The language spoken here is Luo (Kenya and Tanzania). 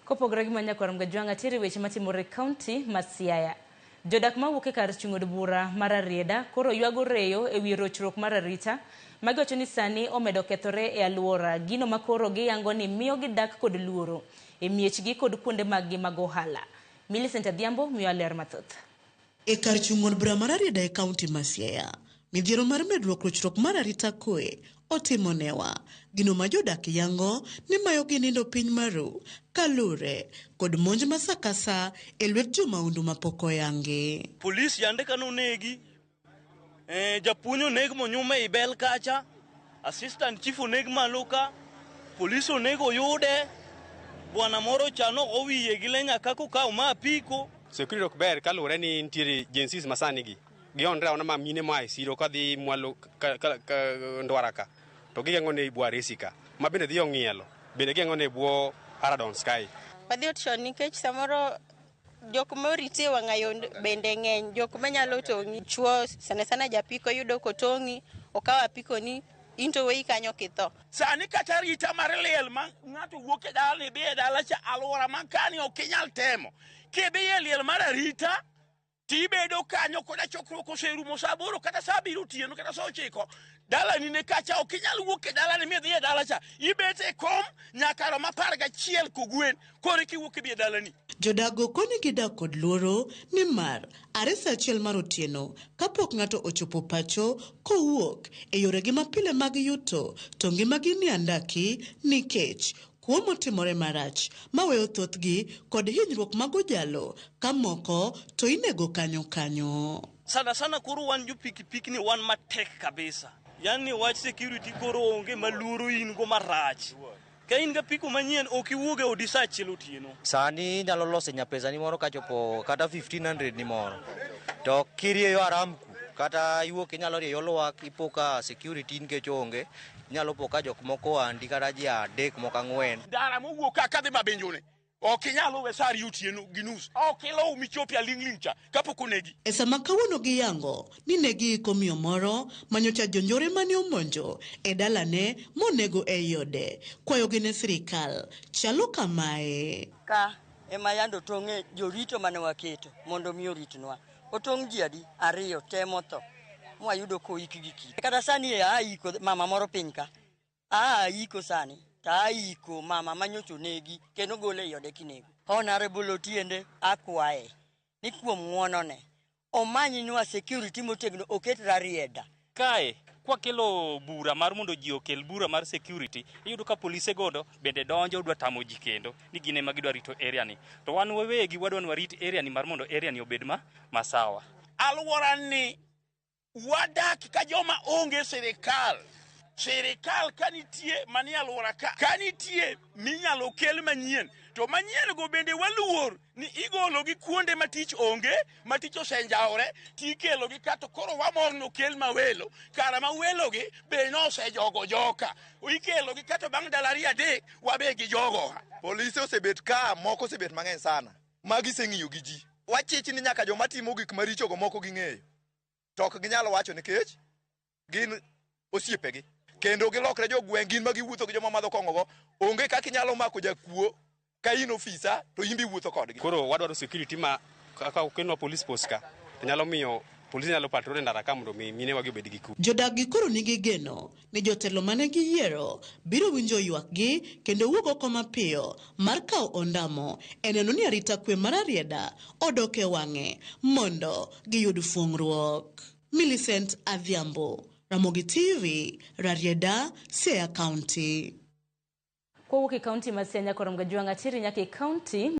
Kopogore gi Manyakwar Mgajwang'a tiere weche matimore e kaunti ma Siaya. Jodak mawuok e kar chung' od bura mar Rarieda koro ywago reyo e wi rochruok mar arita ma giwacho ni sani omedo kethore e alwora, gino ma koro giyango ni miyo gidak kod luoro e miechgi kod kuonde maggi mag ohala. Millicent Adhiambo miyo ler mathoth. E kar chung' od bura mar Rarieda e kaunti ma Siaya, midhiero mar medruok rochruok mar arita kwe otimo newa. Gino ma jodak yango ni mayogi nindo piny maru kalure kod monj ma sa ka sa e lwet jomaundu mapok oyangi. Polis yande ka nonegi, japuonj oneg monyum ei bel kacha, assistant chief oneg malo ka, polis onego oyude, bwana moro cha nogo wiye gi le nyaka kokawo ma apiko. Security ok ber kaluwore ni nitiere Gen Zs masani gi gionre aona ma mine moa e siro kadhi mwalo ka ndwara ka to gigeng'o ne bwo Aresi ka ma bende dhi ong'ielo bende gigeng'o ne bwo Haradon Sky. Wadhi ot chon nikech samoro jok moriti e wang'ayo bende ng'eny, jok manyalo tong'i chuo sana sana japiko yudo kotong'i okawo apiko ni in to weyi kanyo kitho. Sani kata arita mar liel ma ng'ato wuok e dala ni dhi e dala cha alwora ma kani ok inyal temo. Kidhi e liel mar arita tibedo kanyo koda chokruok oserumo sa 8 kata sa 7 otieno kata sa 9 dalani ne kacha ok inyal wuok e dalani midhi e dala cha ibet e kom nyaka rom 11 kogwen koro kiwuok idhi e dalani. Jodak go koni gidak kod luoro nimar are sa 1 mar otieno kapok ng'ato ochopo pacho kowuok e yoregi mapile mag yuto to ngimagi ni andaki nikech kuo motimore marach maweyo thothgi kod hinyruok mag ojalo ka moko to inego kanyo kanyo. Sana sana koro wan jo pikipiki ni wan matek kabisa. Yani wach security koro onge maluoro in go marach. Ka in ga piko manyien ok iwuog e odi sa 1 otieno. Sani inyalo loso nyapesa ni moro kachopo kata 1500 ni moro. To kirieyo Aramku kata iwuok inyalo rieyo Lwak ipo ka security nikech onge. Inyalo po ka jok moko andi kata ji 3 moko 4. Ndara mowuok ka kadhi Mabenjone ok inyal luwe sa 2 otieno gi nus. Ok iluw michopi aling'ling' cha kapok onegi. E sama kawuono giyango ni ne giiko miyo moro manyocha jonjore mane omonjo e dalane monego ei ode. Kwayogi ne sirikal chalo kamae. Ka ema yando otong'e jorito mane waketo mondo mi oritnwa. Otong' ji adi? 2 te motho. Mwayudo koik gi kite. Kata sani e aiko mama moro piny ka. Aiko sani. To aiko mama manyocha onegi kendo gole ei ode kinego. Honorable Otiende akwaye ni kuom ng'wonone omanyinwa security motegno oket Rarieda. Kae kwakelo bura mar mondo ji okel bura mar security, iyudo ka polise godo bende donjo dwa tamo ji kendo ni gin ema gidwa rito area ni. To wan wawegi wadwa ni warit area ni mar mondo area ni obed masawa. Alwora ni wadak ka joma onge sirikal. Sirikal ka nitie manie alwora ka, ka nitie minyalo kel manyien, to manyien go bende waluor ni igolo gi kuonde ma tich onge, ma tich osenjawore, tikelo gi ka to koro wamor ni okel mawelo, kara mawelo gi be nosejogo joka. Ikelo gi ka to bang' ndalo 2 3 wabe gi jogo. Polise osebet ka, moko osebet mang'eny sana, ma giseng'iyo gi ji. Wachich ni nyaka joma timo gik maricho go moko ging'eyo. To ok ginyal wacho nikech gin osiepegi. Kendo gilokre jogweng' gin ma giwuotho gi joma madho kong'o go. Onge kaka inyalo mako jakuo ka in ofisa to in be iwuotho kodgi. Koro wadwaro security ma kaka okelnwa police post ka to nyalo miyo polise nyalo patrol e ndara ka mondo mi minewa gi obed gi kwe. Jodak gi koro nigi geno ni jotelo mane giyiero biro winjo ywakgi kendo wuok oko mapiyo mar kawo ondamo e neno ni arita kwe mar Rarieda odok e wang'e mondo giyud fuong'ruok. Millicent Adhiambo, Ramogi TV, Rarieda, Siaya County. Kowuok e kaunti ma Siaya Nyakorom Gajwang'a tiri nyaka e kaunti